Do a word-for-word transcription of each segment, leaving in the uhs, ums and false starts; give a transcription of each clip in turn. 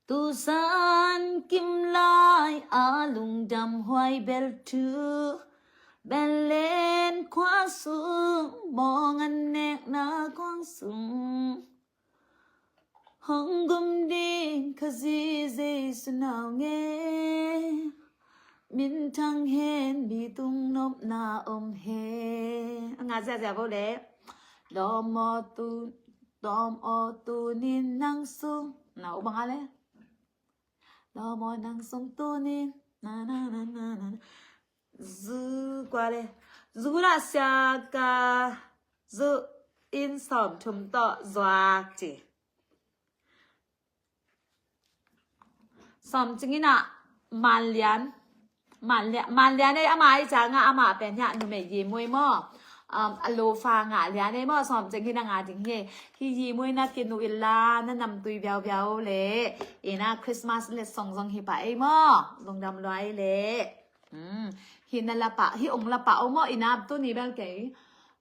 Tuzan kimlai a lungdam huai bel thu, Belen khua sung mawng an nekna kuang sung, hong gum ding ka zi Jesu nau nge, minthang hen mi tung nopna om hen. A nga ziazia vo le. Dawm aw tu, dawm aw tu nin nang sung. Na u bang a le. Dawm aw nang sung tu nin. Na na na na na. Zu kua le. Zu na sia ka zu in sawm thum tawh zuak ci. Sawm cingin ah Manlian. Manlian, Manlian ei ama ei canga ama pen hiah numei Yimui maw. Um, a lofa ngah lian ei maw sawm cingin a nga ding hi. Hi Yimui na kinu illa na namtui viauviau le. Ina Christmas letsong zong hi pah ei maw. Lungdam luai le. Um, hi na lapa, hi ong lapa o maw ina tuni bel kei.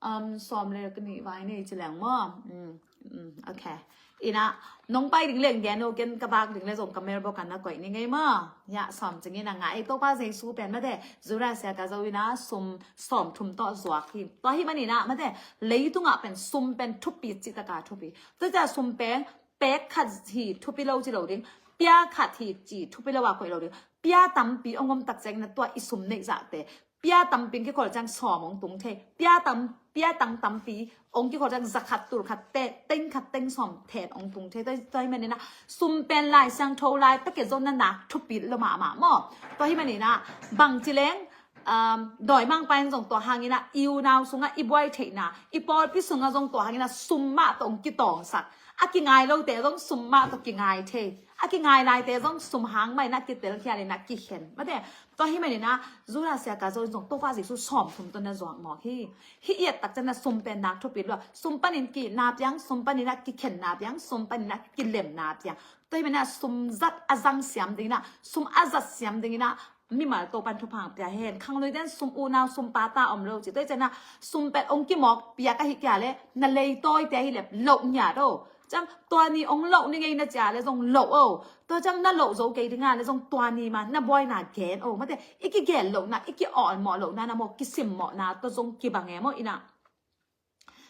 Um, sawm le ka nih vai nei ci leng maw. Um, um, okay. Ina nong pai ding leng gen o ken ka bak ding le zong ka mel bawk a na koih ni ngei maw. Ya sawm cingin a nga ei Topa Jesu pen mate. Zu na sia ka zo ina sum sawm thum tawh zuak hi. Tua hi man ina mate. Leitungah pen sum pen thupi ci taka thupi. Tua ca sum pen pek khat hi thupi lo ci lo ding. Pia khat hi ci thupi lo a koih lo ding. Pia tampi ong om tak ciangin a tua i sum neih zahte. Pia tampi ong kikhol ciang sawm ong tung thei. Pia tam, pia tang tampi ong kikhol ciang za khat tul khat te, teng khat teng sawm then ong tung thei. Tua, tua hi man ina sum pen Lai Siangtho lai pekit zong na nak thupi lo mahmah maw. Tua hi man ina bang ci leng, um, dawimangpa in zong tua hang ina i unau sungah i buai theihna, i pawlpi sungah zong tua hang ina sum mah tawh ong kitawngsak. A kingai lote zong sum mah tawh kingai thei. A kingai laite zong sum hang mah ina kitelkhial ina kikhen. Mate, tua hi man ina Zu na sia ka zo in zong Topa Jesu sawm thum tawh na zuak mawk hi. Hi i et tak ciang na sum pen nak thupi lua. Sum panin ki-itna piang, sum panin a kikhenna piang, sum panin a kilemna piang. Tua hi man ina sum zat a zang siam ding ina, sum a zat siam ding ina, mimal to pan thupha pia hen. Khangluite in sum unau sum pata om lo ci. Tua hi ciang ina sum pen ong kimawk piak ahi kia le, na leitawite ahi le loh ngiat o. Ciang tua ni ong loh ni ngei na cia le zong loh o. Tua ciang na loh zo kei dinga le zong tua ni ma na buaina gen o. Mate, i kigen lohna, i ki-awlmawh lohna na maw, kisimmawhna tua zong kibang e maw ina.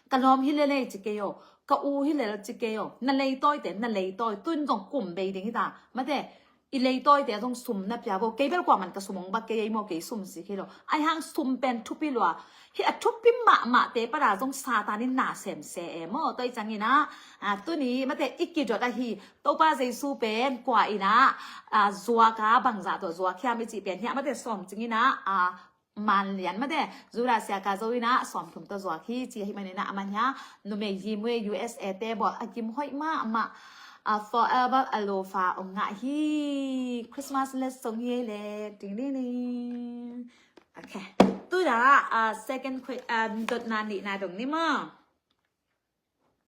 Ka lawm hi lel ei ci kei o. Ka u hi lel ci kei o. Na leitawite, na leitawi. Tun zong kum bei ding hi ta. Mate, i leitawite zong sum na pia vo. Kei bel kuaman ka sum ong bak kei ei maw, kei sum si kei lo. Ai hang sum pen thupi lua. Hi a thupi mahmahte pana zong Satan in na semse e maw. Tua hi ciang ina, a, tuni mate i kidot ahi. Topa Jesu pen kua ina, a, zuak a bangzah tawh zuak hiam i cih pen hiah mate sawm cing ina, a, Manlian mate, Zu na sia ka zo ina sawm thum tawh zuak hi ci ahi man ina a man hia, numei Yimui U S A te bawl a kim hoih mahmah, a, Forever Alofa ong ngah hi. Christmas letsong hi ei le, ding ding ding. Okay. Tuna, a, second que-, a, dotna nihna dong ni maw.